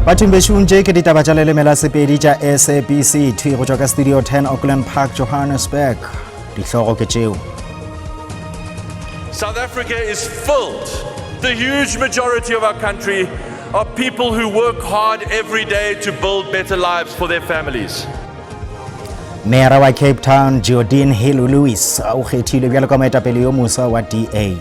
Bathong bešong tše ke ditaba tša leleme la Sepedi tša SABC thwi go tšwa ka Studio 10 Auckland Park Johannesburg. Dihlogo ke tšeo. South Africa is filled. The huge majority of our country are people who work hard every day to build better lives for their families. Meyara wa Cape Town Geordin Hill-Lewis o kgethilwe bjalo ka moetapele yo moswa wa DA.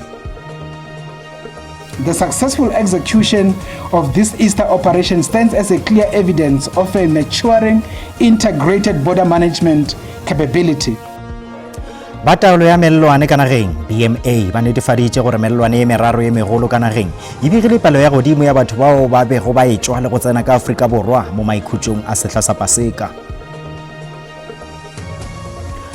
The successful execution of this Easter operation stands as a clear evidence of a maturing integrated border management capability. Ba taolo ya mellwane ka nageng, BMA, ba netefaditše gore mellwane ye meraro ye megolo ka nageng e begile palo ya godimo ya batho bao ba bego ba etšwa le go tsena ka Afrika Borwa mo maikhutšong a sehla sa Paseka.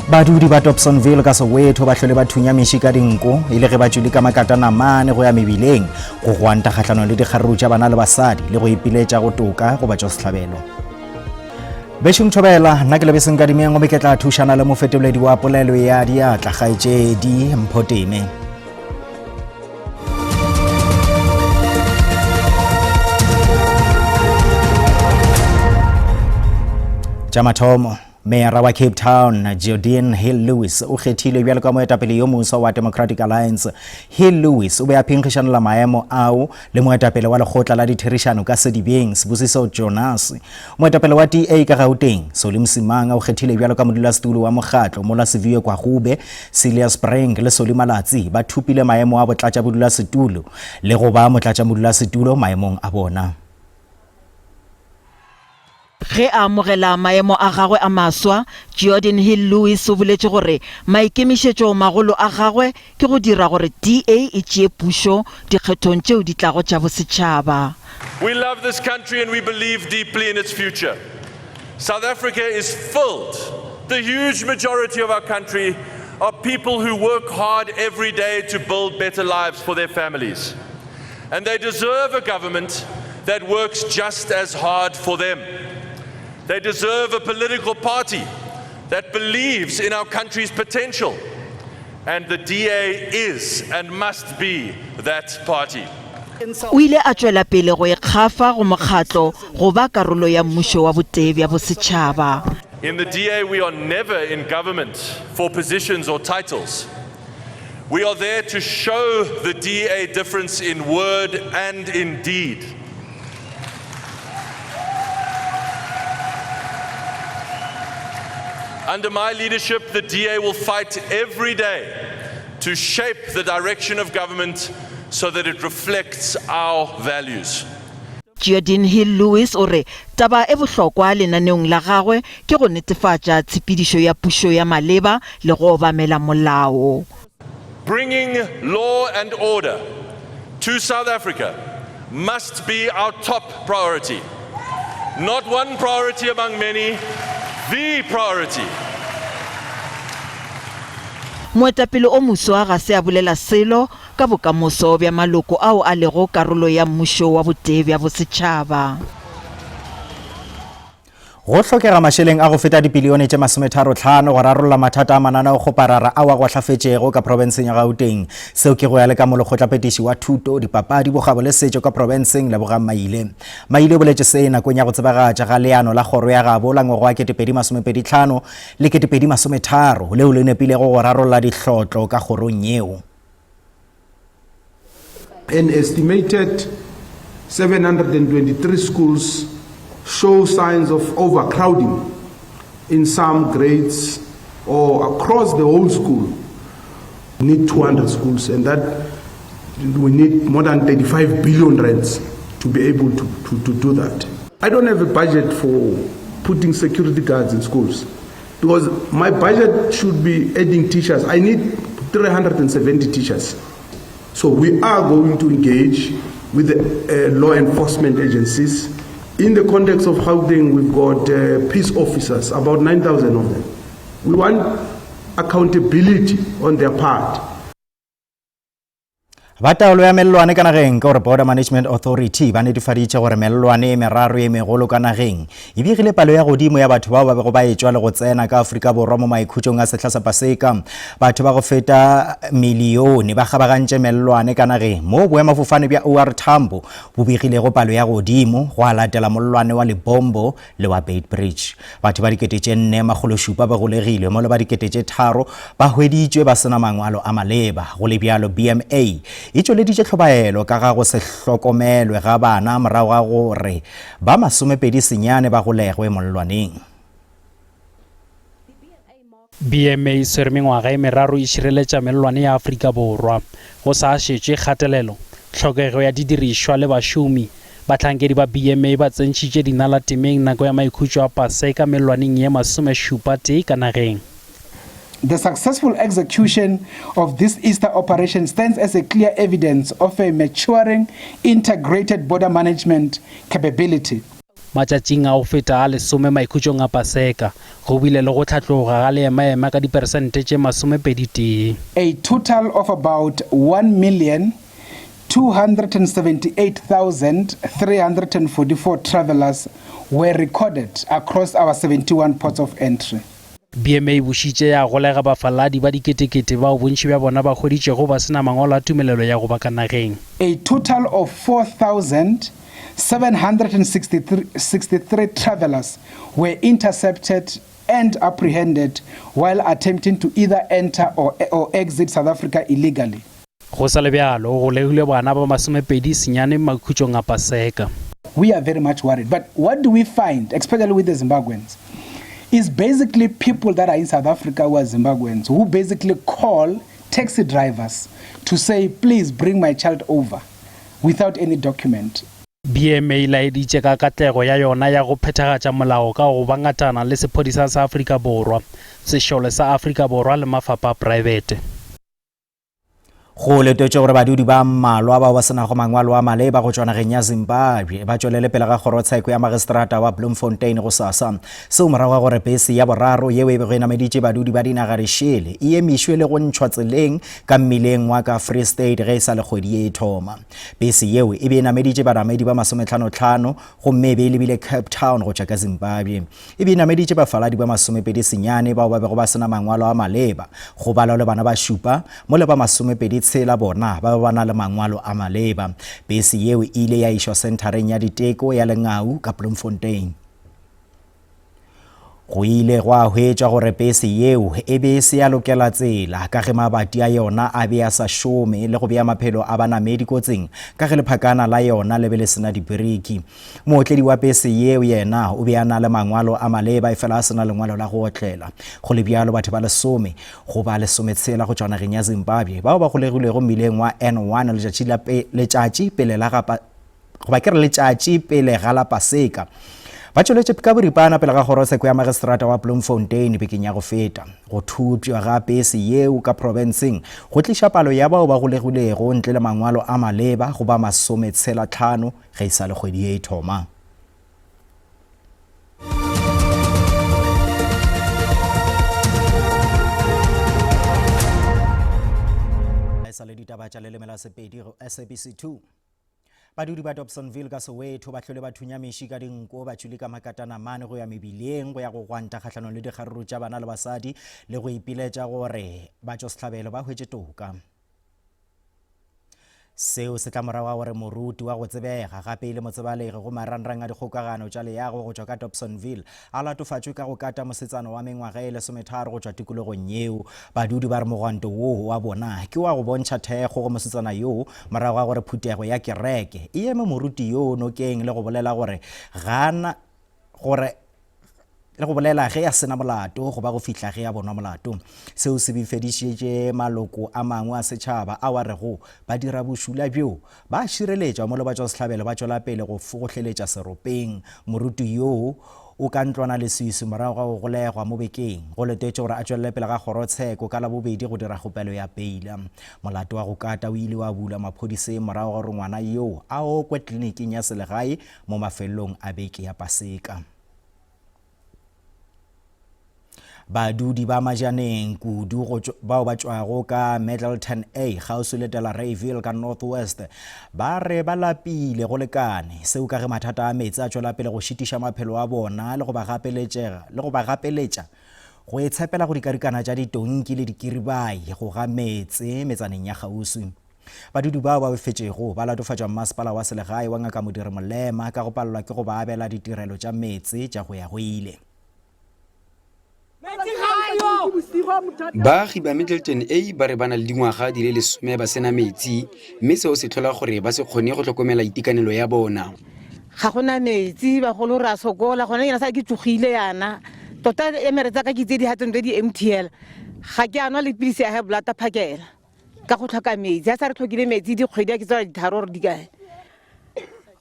Badudi ba Dobsonville ka Soweto ba hlole ba thunya meši ka dinko e le ge ba tšwile ka makatanamane go ya mebileng go gwanta kgahlanong le dikgaruru tša bana le basadi le go ipiletša go toka go batšwasehlabelo. Bešong Thobela, nna ke Lebeseng Kadimeng gomme ke tla thušana le mofetoledi wa polelo ya diatla kgaetšedi Mpho Teme. Tša mathomo Meyara wa Cape Town, Geordin Hill-Lewis, o kgethilwe bjalo ka moetapele yo moswa wa Democratic Alliance. Hill-Lewis o be a phenkgišanela maemo ao le moetapele wa lekgotla la ditherišano ka sedibeng, Sibusiso Jonas. Moetapele wa DA ka Gauteng, Solly Msimanga, o kgethilwe bjalo ka modulasetulo wa mokgatlo mola Siviwe Gwarube, Celia Spring le Solly Malatsi ba thopile maemo a botlatšabodulasetulo le go ba motlatšamodulasetulo maemong a bona. Ge a amogela maemo a gagwe a maswa, Geordin Hill-Lewis o boletše gore maikemišetšo magolo a gagwe ke go dira gore DA e tšee pušo dikgethong tšeo di tlago tša bosetšhaba. We love this country and we believe deeply in its future. South Africa is filled, the huge majority of our country are people who work hard every day to build better lives for their families. And they deserve a government that works just as hard for them. They deserve a political party that believes in our country's potential. And the DA is and must be that party. O ile a tšwela pele go ikgafa go mokgatlo go ba karolo ya mmušo wa botee bja bosetšhaba. In the DA we are never in government for positions or titles. We are there to show the DA difference in word and in deed. Under my leadership, the DA will fight every day to shape the direction of government so that it reflects our values. Geordin Hill-Lewis o re taba e bohlokwa lenaneong la gagwe ke go netefatša tshepedišo ya pušo ya maleba le go obamela molao. Bringing law and order to South Africa must be our top priority. Not one priority among many, the priority. Moetapele o moswa ga se a bolela selo ka bokamoso bja maloko ao a lego karolo ya mmušo wa botee bja bosetšhaba. Go hlokega mašeleng a go feta dipilione tše masometharohlano go rarolla mathata a mananeokgoparara ao a gwahlafetšego ka profenseng ya Gauteng. Seo ke go ya le ka molekgotlaphethiši wa thuto, dipapadi, bokgabo le setšo ka profenseng, Lebogang Maile. Maile o boletše se nakong ya go tsebagatša ga leano la kgoro ya gabo la ngwaga wa 2025 le 2030 leo le nepilego go rarolla dihlotlo ka kgorong yeo. An estimated 723 schools show signs of overcrowding in some grades or across the whole school. We need 200 schools, and that we need more than 35 billion rands to be able to, to, to do that. I don't have a budget for putting security guards in schools because my budget should be adding teachers. I need 370 teachers. So we are going to engage with the uh, law enforcement agencies. In the context of housing, we've got uh, peace officers, about 9,000 of them. We want accountability on their part. Ba taolo ya mellwane ka nageng ka gore Border Management Authority ba netefaditše gore mellwane e meraro e megolo ka nageng e begile palo ya godimo ya batho bao ba bego ba etšwa le go tsena ka Afrika Borwa mo maikhutšong a sehla sa Paseka. Batho ba go feta milione ba kgabagantše mellwane ka nageng moo boemafofane bja OR Tambo bo begilego palo ya godimo go a latela mollwane wa Lebombo le wa Beitbridge. Batho ba 4700 ba golegilwe mola ba 3000 ba hweditšwe ba se na mangwalo a maleba. Go le bjalo, BMA e tšweleditše tlhobaelo ka ga go se hlokomelwe ga bana morago ga gore ba 29 ba golegwe mollwaneng. BMA e swere mengwaga e meraro e šireletša mellwane ya Afrika Borwa. Go sa šetšwe kgatelelo, tlhokego ya didirišwa le bašomi, bahlankedi ba BMA ba tsentšhitše dinala temeng nako ya maikhutšo a Paseka mellwaneng ye masomešupa tee ka nageng. The successful execution of this Easter operation stands as a clear evidence of a maturing integrated border management capability. Matšatšing a go feta a lesome maikhutšong a Paseka, go bile le go hlatloga ga leemaema ka diperesente tše masomepeditee. A total of about 1,278,344 travellers were recorded across our 71 ports of entry. BMA e bušitše ya golega bafaladi ba diketekete bao bontši bja bona ba hweditšwego ba se na mangwalo a tumelelo ya go ba ka nageng. A total of 4,763 travellers were intercepted and apprehended while attempting to either enter or, or exit South Africa illegally. Go sa le bjalo, go golegilwe bana ba 29 makhutšong a Paseka. We are very much worried. But what do we find, especially with the Zimbabweans, is basically people that are in South Africa who are Zimbabweans who basically call taxi drivers to say, please bring my child over without any document. BMA e laeditše ka katlego ya yona ya go phethagatša molao ka go ba ngatana le Sephodisa sa Afrika Borwa, Sešole sa Afrika Borwa le mafapha a praebete. Go letetšwe gore badudi ba mmalwa bao ba se nago mangwalo a maleba go tšwa nageng ya Zimbabwe ba tšwelele pele ga kgorotsheko ya magistrata wa Bloemfontein gosasa. Seo morago ga gore bese ya boraro yeo e bego e nameditše badudi ba dinaga dišele e emišwe le go ntšhwa tseleng ka mmileng wa ka Free State ge e sa le kgwedi ye e thoma. Bese yeo e be e nameditše banamedi ba masometlhanotlhano gomme e be e lebile Cape Town go tšwa ka Zimbabwe. E be e nameditše bafaladi ba masomepedi senyane bao ba bego ba se na mangwalo a maleba, go balwa le bana ba šupa, mola ba masomepedi tshela bona ba be ba na le mangwalo a maleba. Bese yeo e ile ya išwa senthareng ya diteko ya Lengau ka Bloemfontein. Go ile gwa hwetšwa gore pese yeo e be e se ya lokela tsela ka ge mabati a yona a be a sa šome le go bea maphelo a banamedi kotsing ka ge lephakana la yona le be le se na dibiriki. Mootledi wa pese yeo yena o be a na le mangwalo a maleba efela a se na lengwalo la go otlela. Go le bjalo, batho ba lesome go ba lesometshela go tšwa nageng ya Zimbabwe bao ba golegilwego mmileng wa N1 letšatši la pe, letšatši pele la ga goba ke re letšatši pele ga la Paseka ba tšweletše ka boripana pele ga kgorotsheko ya magistrata wa Bloemfontein bekeng ya go feta. Go thopšwa ga pese yeo ka profenseng go tliša palo ya bao ba golegilwego ntle le mangwalo a maleba go ba masometshela-tlhano ge e sa le kgwedi ye e thoma. E sa le ditaba tša leleme la Sepedi go SABC 2. Badudi ba Dobsonville ka Soweto ba hlole ba thunya meši ka dinko ba tšwile ka makatana mane go ya mebileng go ya go gwanta kgahlanong le dikgaruru tša bana le basadi le go ipiletša gore batšwasehlabelo ba hwetše toka. Seo se tla morago ga gore moruti wa go tsebega gape e le motsebalegi go marangrang a dikgokagano tša leago go tšwa ka Dobsonville a latofatšwe ka go kata mosetsana wa mengwaga e lesometharo go tšwa tikologong yeo. Badudi ba re mogwanto woo wa bona ke wa go bontšha thekgo go mosetsana yoo morago ga gore phuthego ya kereke e eme moruti yoo nokeng le go bolela gore ga na gore le go bolela ge a se na molato go ba go fihla ge a bonwa molato. Seo se befedišitše maloko a mangwe a setšhaba ao a rego ba dira bošula bjo ba a šireletšwa mola batšwasehlabelo ba tšwela pele go fogohleletša seropeng. Moruti yoo o ka ntlwana leswiswi morago ga go golegwa mo bekeng. Go letetšwe gore a tšwelele pele ga kgorotsheko ka Labobedi go dira kgopelo ya peila. Molato wa go kata o ile wa bulwa maphodiseng morago ga gore ngwana yoo a okwe kliniking ya selegae mo mafelelong a beke ya Paseka. Badudi ba Majaneng kudu go bao ba tšwago ka Middleton A kgauswi le Delareyville ka North West ba re ba lapile go lekane, seo ka ge mathata a meetse a tšwela pele go šitiša maphelo a bona le go ba gapeletšega le go ba gapeletša go itshepela go dikarikana tša ditonki le dikiribai go ga meetse metsaneng ya kgauswi. Badudi bao ba befetšego ba latofatša mmasepala wa selegae wa Ngaka Modiri Molema ka go palelwa ke go ba abela ditirelo tša meetse tša go ya go ile. Baagi ba Middleton A ba re ba na le dingwaga di le lesome ba sena metsi, mme seo se tlhola gore ba se kgone go tlhokomela itekanelo ya bona. Ga go na metsi, bagolo re a sokola, gone yana sa ke tsogile yana. Tota emere tsa ka ke tse di hatseng tse di empty hela. Ga ke a nwa le pilisi ya high blood phakela ka go tlhoka metsi. Ha sa re tlhokile metsi dikgwedi a ke tsela ditharo gore di kae.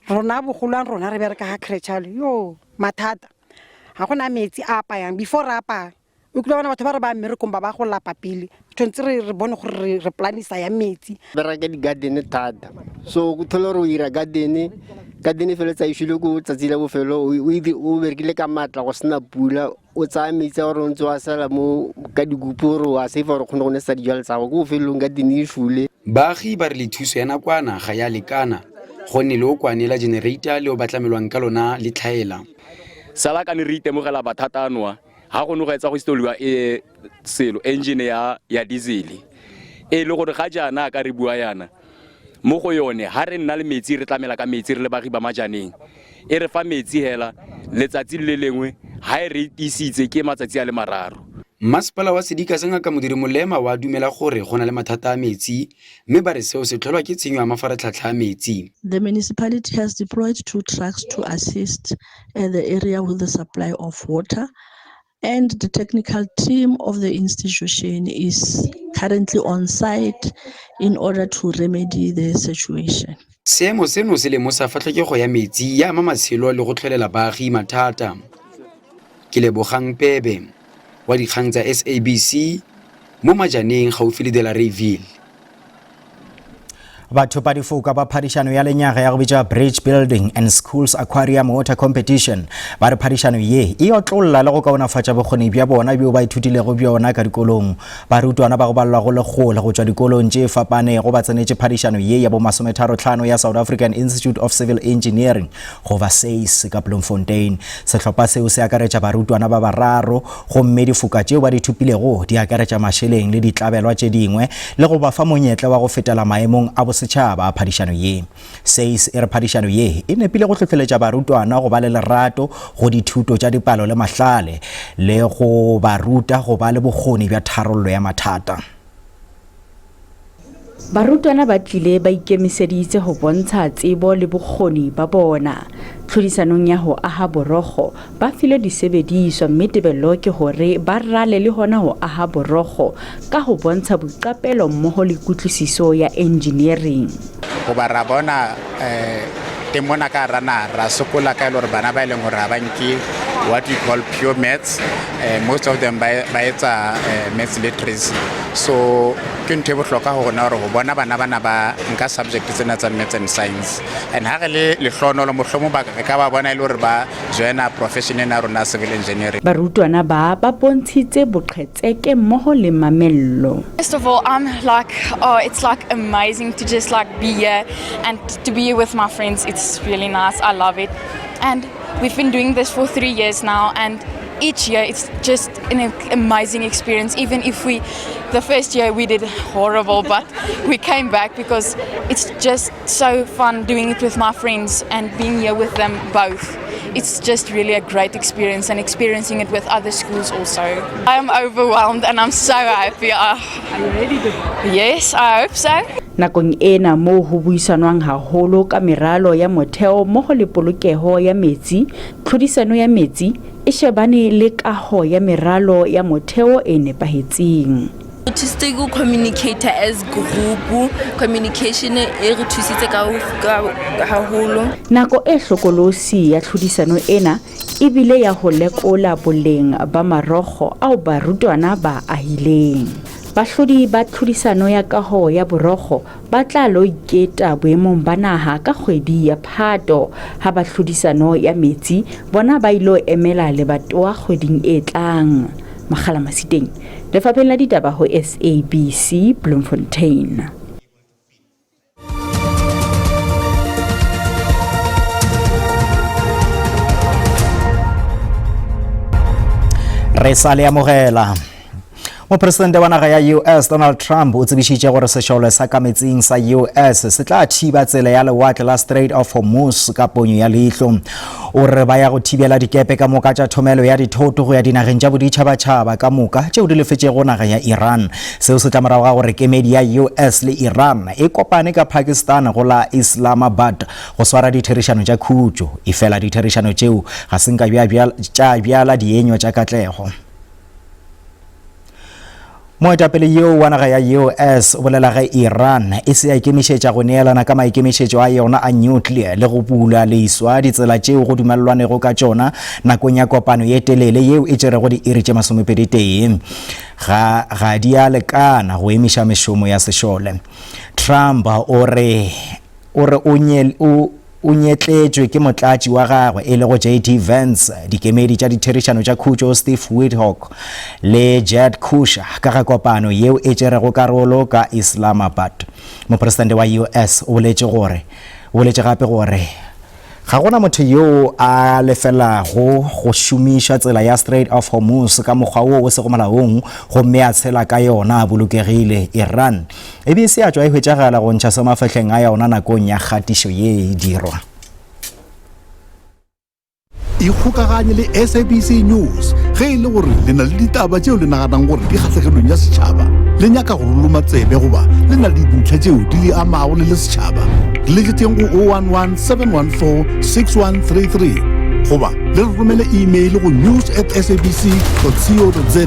Rona bogolwane rona re bereka ga Crechal, yo mathata. Ga gona metsi a apayang before re apaya o kile bona batho ba re ba mmerekong ba ba go lapa pele tshwanetse re re bone gore re re planisa ya metsi. Bereka di-garden thata so o thole gore o ira garden garden e feletsa e šwile ko tsatsi la bofelo o berekile ka maatla go sena pula o tsaya metsi a gore o ntse wa sala mo ka dikopo gore wa safe gore o kgone go nesetsa dijalo tsa gago ko bofelelong garden e šule. Baagi ba re le thuso ya nakwana ga ya lekana gonne leokwane la generator leo ba tlamelwang ka lona le tlhaela. Sala ka ne re itemogela mathata ano a, ga go ne go etsa go instaliwa e selo engine ya ya diesel e le gore ga jaana ka re bua yana mo go yone ha re nna le metsi re tlamela ka metsi re le baagi ba Majaneng e re fa metsi hela letsatsi le lengwe ha e re isitse ke matsatsi a le mararo. Mmasepala wa sedika sa Ngaka Modiri Molema wa dumela gore go na le mathata a metsi mme ba re seo se tlholwa ke tshenyo ya mafaratlhatlha a metsi. The municipality has deployed two trucks to assist the area with the supply of water and the technical team of the institution is currently on site in order to remedy the situation. Seemo seno se lemosa fa tlhokego ya metsi ya ama matshelo le go tlholela baagi mathata. Ke Lebogang Pebe wa dikgang tsa SABC mo Majaneng gaufi le Delareyville. Bathopadifoka ba phadišano ya lenyaga ya go bitša Bridge Building and Schools Aquarium Water Competition ba re phadišano ye e otlolla le go kaonafatša bokgoni bja bona bjo ba ithutilego bjona ka dikolong. Barutwana ba go balelwa go lekgolo go tšwa dikolong tše fapanego ba tsenetše phadišano ye ya bomasometharo-tlhano ya South African Institute of Civil Engineering goba SACE ka Bloemfontein. Sehlopha seo se akaretša barutwana ba bararo gomme difoka tšeo ba di thopilego di akaretša mašeleng le ditlabelwa tše dingwe le go ba fa monyetla wa go fetela maemong a bosetšhaba a phadišano ye. SACE e re phadišano ye e nepile go hlohleletša barutwana go ba le lerato go dithuto tša dipalo le mahlale le go ba ruta go ba le bokgoni bja tharollo ya mathata. Barutwana ba tlile ba ikemiseditse ho bontsha tsebo le bokgoni ba bona. Tlhodisanong ya ho aha borogo, ba filwe disebediswa mme tebello ke hore ba rale le hona ho aha borogo ka ho bontsha boiqapelo mmoho le kutlwisiso ya engineering. Hoba ra bona um teng mona ka hara naha ra sokola ka e le hore bana ba e leng hore ha ba nke what we call pure maths, most of them ba etsa maths literacy. So ke ntho e bohlokwa ho rona hore ho bona bana bana ba nka subject tsena tsa maths and science and ha re le lehlohonolo mohlomong ba re ka ba bona e le hore ba joina profession ena ya rona civil engineering. Barutwana ba ba bontshitse boqhetseke mmoho le mamello. First of all, I'm like, oh, it's like amazing to just like be here and to be here with my friends. It's really nice. I love it. And we've been doing this for 3 years now and each year it's just an amazing experience. Even if we, the first year we did horrible, but we came back because it's just so fun doing it with my friends and being here with them both. It's just really a great experience and experiencing it with other schools also. I am overwhelmed and I'm so happy. Are you ready to? Yes, I hope so. Nakong ena moo ho buisanwang haholo ka meralo ya motheo mmoho le polokeho ya metsi, tlhodisano ya metsi e shebane le kaho ya meralo ya motheo e nepahetseng. Re thusitse ke go communicate as group, communication e re thusitse ka haholo. Nako e hlokolosi ya tlhodisano ena e bile ya ho lekola boleng ba marokgo ao barutwana ba a ahileng. Bahlodi ba tlhodisano ya kaho ya borokgo ba tla lo iketa boemong ba naha ka kgwedi ya Phato, ha ba tlhodisano ya metsi bona ba ilo emela lebatowa kgweding e tlang. Mogala Masiteng, Lefapheng la Ditaba go SABC, Bloemfontein. Re sa le amogela. Mopresidente wa naga ya US Donald Trump o tsebišitše gore sešole sa ka metsing sa US se tla thiba tsela ya lewatle la Strait of Hormuz ka ponyo ya leihlo. O re ba ya go thibela dikepe ka moka tša thomelo ya dithoto go ya dinageng tša boditšhabatšhaba ka moka tšeo di lefetšego naga ya Iran. Seo se tla morago ga gore kemedi ya US le Iran e kopane ka Pakistan go la Islamabad go swara ditherišano tša khutšo. Efela ditherišano tšeo ga se nka tša bjala dienywa tša katlego. Moetapele yoo wa naga ya US o bolela ge Iran e se ya ikemišetša go neelana ka maikemišetšo a yona a nuclear le go bula leswa ditsela tšeo go dumelelwanego ka tšona nakong ya kopano ye telele yeo e tšerego diiri tše masomepeditee ga ga di a lekana go emiša mešomo ya sešole. Trump o re o re o nye, o o nyetletšwe ke motlatši wa gagwe e lego JD Vance, dikemedi tša ditherišano tša khutšo Steve Witkoff le Jed Kushner ka ga kopano yeo e tšerego karolo ka Islamabad. Mopresidente wa US o boletše gore o boletše gape gore ga gona motho yoo a lefelago go šomiša tsela ya Strait of Hormuz ka mokgwa wo o sego molaong gomme a tshela ka yona a bolokegile. Iran E be e se ya tšwa e hwetšagala go ntšha se mafehleng a yona nakong ya kgatišo ye e dirwa. Ikgokaganye le SABC News ge e le gore le na le ditaba tšeo le naganang gore di kgahlegelong ya setšhaba, le nyaka go loma tsebe goba le na le dintlha tšeo di le amago le le setšhaba. Re letšetšeng go 011 714 6133 goba le re romele email go news at sabc co za.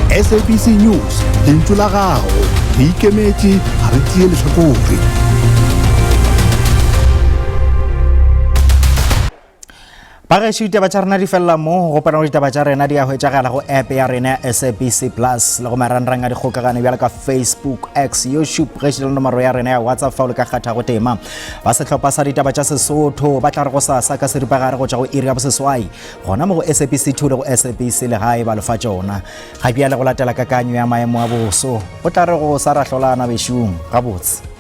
SABC News. Lentšu la gago, re ikemetše, ga re tšee lehlakore. Bagešo ditaba tša rena di felela mo go gopela gore ditaba tša rena di a hwetšagala go app ya rena ya SABC Plus le go marangrang a dikgokagano bjalo ka Facebook, X, YouTube gešo le nomoro ya rena ya WhatsApp fa o le ka kgathago tema. Ba sehlopha sa ditaba tša Sesotho ba tla re go sasa ka seripagare go tšwa go iri ya boseswai gona mo go SABC 2 le go SABC Legae ba lefa tšona. Ga bjale go latela kakanyo ya maemo a boso, go tla re go sa ra hlolana bešung gabotse.